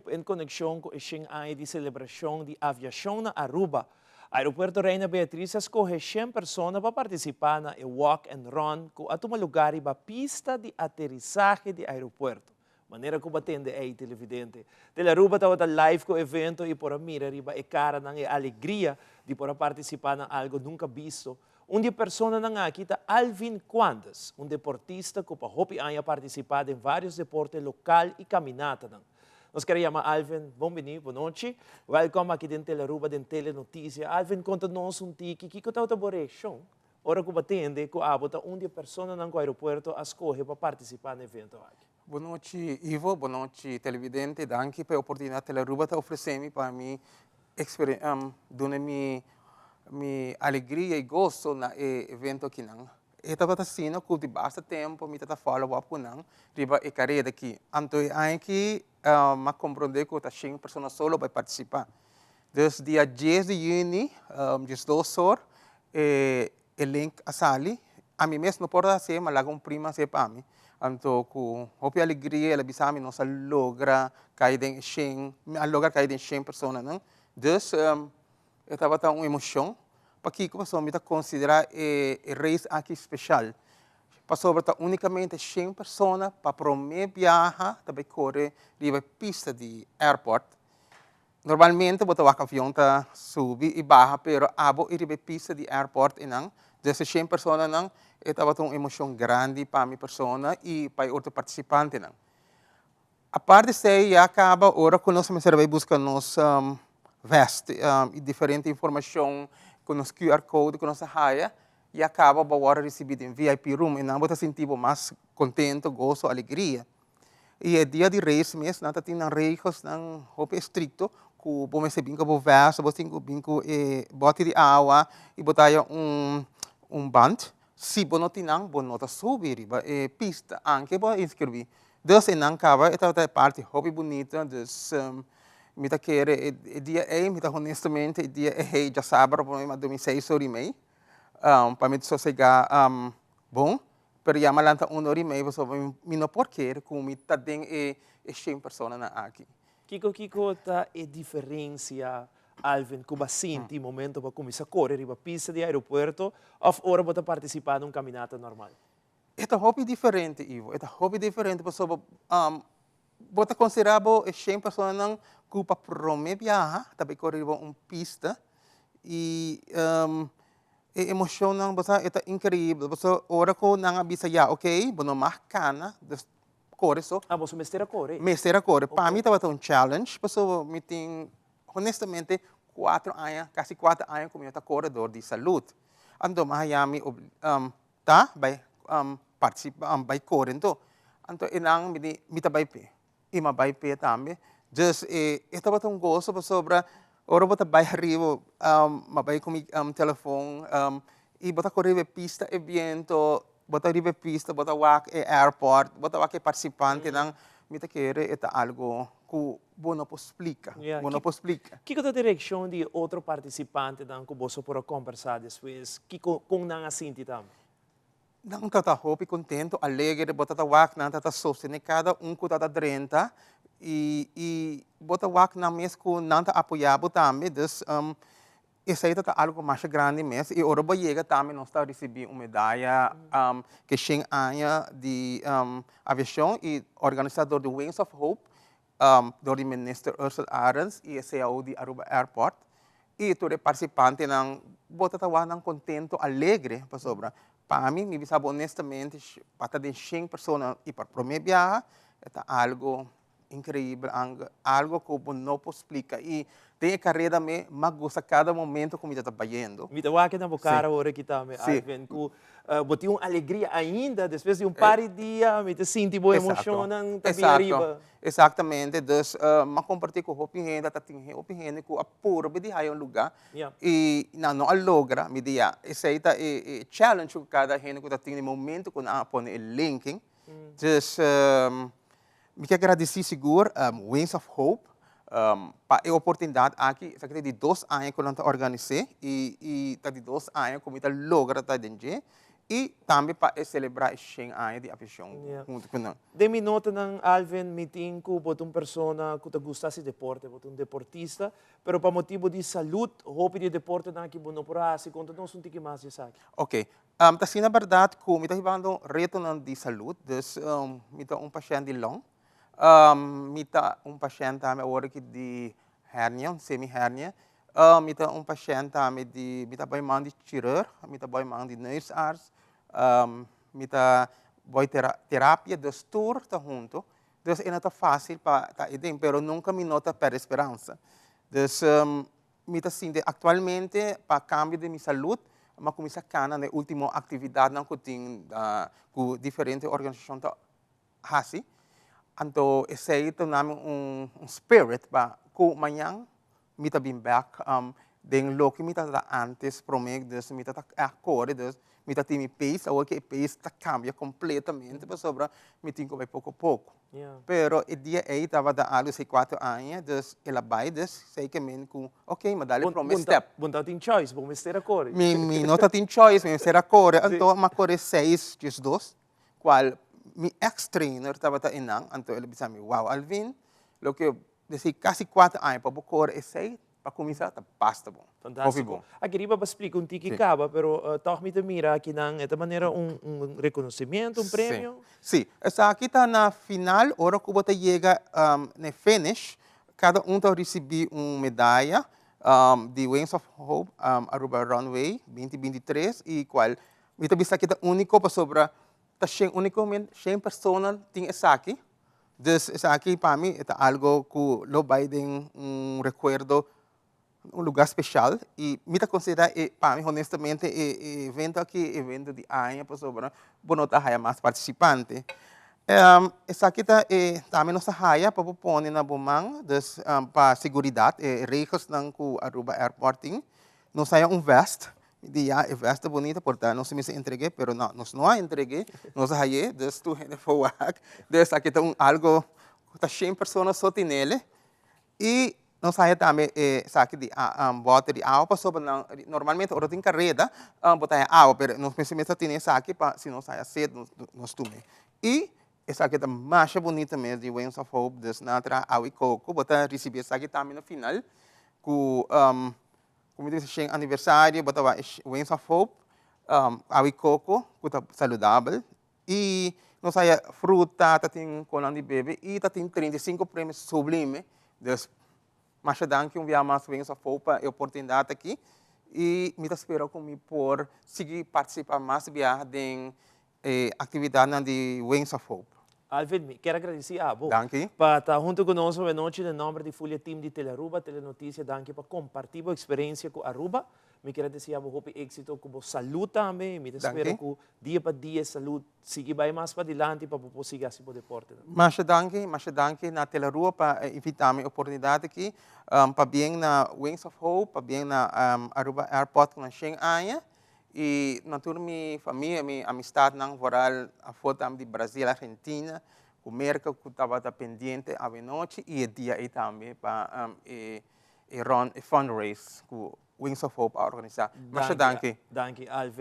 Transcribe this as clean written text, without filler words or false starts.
Hope en conexion cu e 100 aña di celebracion di aviacion na Aruba. Aeropuerto Reina Beatriz a scoge 100 persona pa participa na e Walk and Run cu a tuma lugar riba pista di aterisahe di aeropuerto. Manera cu bo a tende ey, televidente. Telearuba tabata live cu evento y por a mira riba e caranan e alegria di por a participa na algo nunca bisto. Un di e personanan aki ta Alvin Quandes, un deportista cu pa hopi aña a participa den varios deporte local y caminatanan. Nos kier a yama Alvin, bon bini, bon nochi. Welcome aki den Telearuba den Telenoticia. Alvin, conta nos un tiki, kico tabata bo reaccion ora cu bo a tende cu abo ta un di e personanan cu aeropuerto a scoge pa participa na evento aki? Bon nochi, Ivo, bon nochi, televidente. Danki pa e oportunidad Telearuba ta ofrece mi pa mi duna mi mi alegria y goso na e evento akinan. E tabata asina cu di basta tempo mi ta ta follow up cu nan riba e careda aki. Anto e aña aki m'a comprende cu ta shen persona so lo bay participa. Dus dia dies di juni, 12 or, e E link a sali. Ami mes no por a hacié, ma laga un prima hacié pa mi. Anto cu hopi alegria el a bisa mi nos a logra cay den e shen, mi a logra cay den shen personanan. Dus e tabata un emocion. Pakico? Pasobra mi ta considera e race aki special. Pasobra ta unicamente shen persona pa prome biaha ta bay core riba e pista di airport. Normalmente bo ta wak avion ta subi y baha pero abo y riba e pista di airport eynan desde shen personanan e tabata un emocion grandi pa mi persona y pa e otro participantenan. Apart di esey ya caba ora cu nos mester a bay busca nos vest y diferente informacion cu nos QR code cu nos a haya ya caba bo a worde ricibi den VIP room eynan bo ta sinti bo mas contento, goso, alegria. I e dia di race mes nan ta tin nan regelsnan hopi estricto ku bo mester bin ku bo vest, bo tin ku bin ku e bòti di awa i bo ta haya un un band. Si bo no tin nan bo no ta subi riba e pista anke bo a inskribí. Dus einan kaba e tabata e parti hopi bunita dus mi ta kere e dia ei mi ta honestamente e dia ei djasabra por mi a durmi seis ora i mei pa mi sosegá bon. Pero ya mi a lanta un ora i mei pasobra mi no por kere ku mi ta den e shen personanan aki. Kiko kiko ta e diferensia, Alvin, ku bo a sinti momento bo a kuminsá kore riba pista di aeropuerto òf ora bo ta partisipá na un kaminata normal? E ta hopi diferente, Ivo. E ta hopi diferente pasobra bo ta konsiderá bo e shen personanan ku pa promé biaha ta bai kore riba un pista i E emocionnan bo sa e ta increibel pasobra ora cu nan a bisa ya ok bo no mag cana dus core so. Ah boso mester a core? Mester a core. Pa mi tabata un challenge pasobra mi tin honestamente cuatro aña casi cuatro aña cu mi no ta core door di salud. Anto mi a haya mi ta bay participa bay core anto. Anto enan mi di mi ta bay p'e. I m'a bai p'e tambe. Dus e e tabata un goso pasobra ora bo ta bai ariba m'a bai ku mi telefon i bo ta kore riba e pista e biento, bo ta riba e pista bo ta wak e airport, bo ta wak e partisipantenan, mi ta kere e ta algo ku bo no por splika, bo no por splika. Kiko ta direkshon di e otro partisipantenan ku boso por a kombersá despues? Kiko kon nan a sinti tambe? Nan ta ta hopi contento, alegre, bo ta ta wak nan ta ta sostene cada un cu ta ta drenta y y bo ta wak nan mes cu nan ta apoya bo tambe, dus esey ta ta algo masha grandi mes y ora bo yega tambe nos ta ricibi un medaya ke shen aña di aviacion y organisa door di Wings of Hope dor di Minister Ursell Arends y e cao di Aruba Airport y tur e participantenan bo ta ta wak nan contento, alegre pasobra pa mi, mi bisa bo honestamente pa ta den shen persona y pa prome biaha e ta algo increibel, algo cu bo no por splica y den e careda mi mas gusta cada momento cu mi ta ta bayendo. Mi ta wak na bo cara ora ki tambe Alvin cu bo tin un alegria ainda despues di un par di dia mi ta sinti bo emocionnan ta bin ariba. Exactamente, dus mi a comparti cu hopi hende, ta tin hopi hende cu a purba di haya un lugar y nan no a logra, mi di ya esey ta e challenge cu cada hende cu ta tin den momento cu nan a pone e linking, dus Mi ke gradisí sigur Wings of Hope pa e oportunidat aki. Esaki ta di dos aña ku nan ta organis'é i ta di dos aña ku mi ta logra ta den dje. Y tambe pa celebra 100 aña di aviacion hunto cu nan. Den mi notanan, Alvin, mi tin cu bo ta un persona cu ta gusta haci deporte, bo ta un deportista, pero pa motibo di salud, hopi di deportenan aki bo no por haci. Conta nos un tiki mas di esaki. Ok. Ta asina berdad cu mi ta hibando retonan di salud, dus mi ta un pashent di long. Mi ta un pashent tambe awor aki di hernia, un semi hernia. Mi ta un pashent tambe di, mi ta bay man di chirurg, mi ta bay man di neusarts, mi ta bay terapia, dus tur ta hunto. Dus e no ta facil pa ta eden, pero nunca mi no ta perde speransa. Dus mi ta sinti actualmente pa cambio di mi salud, mi a cuminsa cana na e ultimo actividadnan cu tin cu diferente organisacion ta haci. Anto esey ta duna mi un spirit pa cu mañan mi ta bin bek den loke mi tabata antes prome, dus mi tabata a core, dus mi ta tin mi pace, awor cu e pace ta cambia completamente pasobra mi tin cu bay poco poco. Pero e dia ey tabata algo si 4 aña, dus el a bay, dus esey ke men cu ok, mi a dal e prome step. Bo no tin choice, bo mester a core. Mi no ta tin choice, mi mester a core, anto mi a core 6:12, cual mi ex trainer tabata einan, anto el a bisa mi: "Wow, Alvin, loke desi casi 4 aña pa bo core esey, pa cuminsa ta basta bon." Hopi Fantastico. Bon. Aki riba pa splica un tiki caba, pero toch mi ta mira aki nan, e ta manera un reconocimiento, un premio. Si, esaki ta na final, ora cu bo ta yega na finish, cada un ta ricibi un medaya di Wings of Hope Aruba Runway 2023 y cual mi ta bisa cu ta unico pasobra ta 100 unico 100 persona tin esaki. Dus esaki pa mi ta algo cu lo bay den un recuerdo, un lugar special y mi ta considera e, pa mi honestamente, e evento aki evento di aña pasobra bo no ta haya mas participante. Esaki ta e tambe nos ta haya pa bo pone na bo man, dus pa seguridad, e regelsnan cu Aruba Airport tin. Nos haya un vest di ya, e vest ta bunita, por ta nos mester entregue, pero no, nos no a entregue, nos a haye, dus tur hende por wak. Dus aki ta un algo cu ta 100 persona so tinele y nos haya tambe e esaki di boter di awa pasobra nan normalmente ora tin careda bo ta haya awa, pero nos mester tene esaki pa si nos haya sed nos tuma. Y esaki ta masha bunita mes di Wings of Hope, dus nan a traha awa y coco, bo ta ricibi esaki tambe na final cu como ta bisa 100 aniversario, bo ta wak Wings of Hope, awa y coco cu ta saludabel y nos haya fruta, ta tin conan di bebe y ta tin 35 premio sublime. Dus masha danki un bia mas Wings of Hope pa e oportunidad aki y mi ta spera cu mi por sigui participa mas biaha den e actividadnan di Wings of Hope. Alvin, mi kier gradici abo. Danki. Pa ta hunto cu nos anochi na nomber di full team di Telearuba, Telenoticia, danki pa comparti e experiencia cu Aruba. Mi kier desea bo hopi exito cu bo salud tambe. Mi ta spera cu dia pa dia salud sigui bay mas pa dilanti pa bo sigui haci bo deporte. Masha danki na Telearuba pa invita mi oportunidad aki, pabien na Wings of Hope, pabien na Aruba Airport cu 100 aña y na tur mi famia, mi amistadnan vooral afo tambe di Brasil, Argentina, cu Merca cu tabata pendiente anochi y e dia ey tambe pa e run, e fundraise cu Wings of Hope a organisa. Masha danki. Danki, Alvin.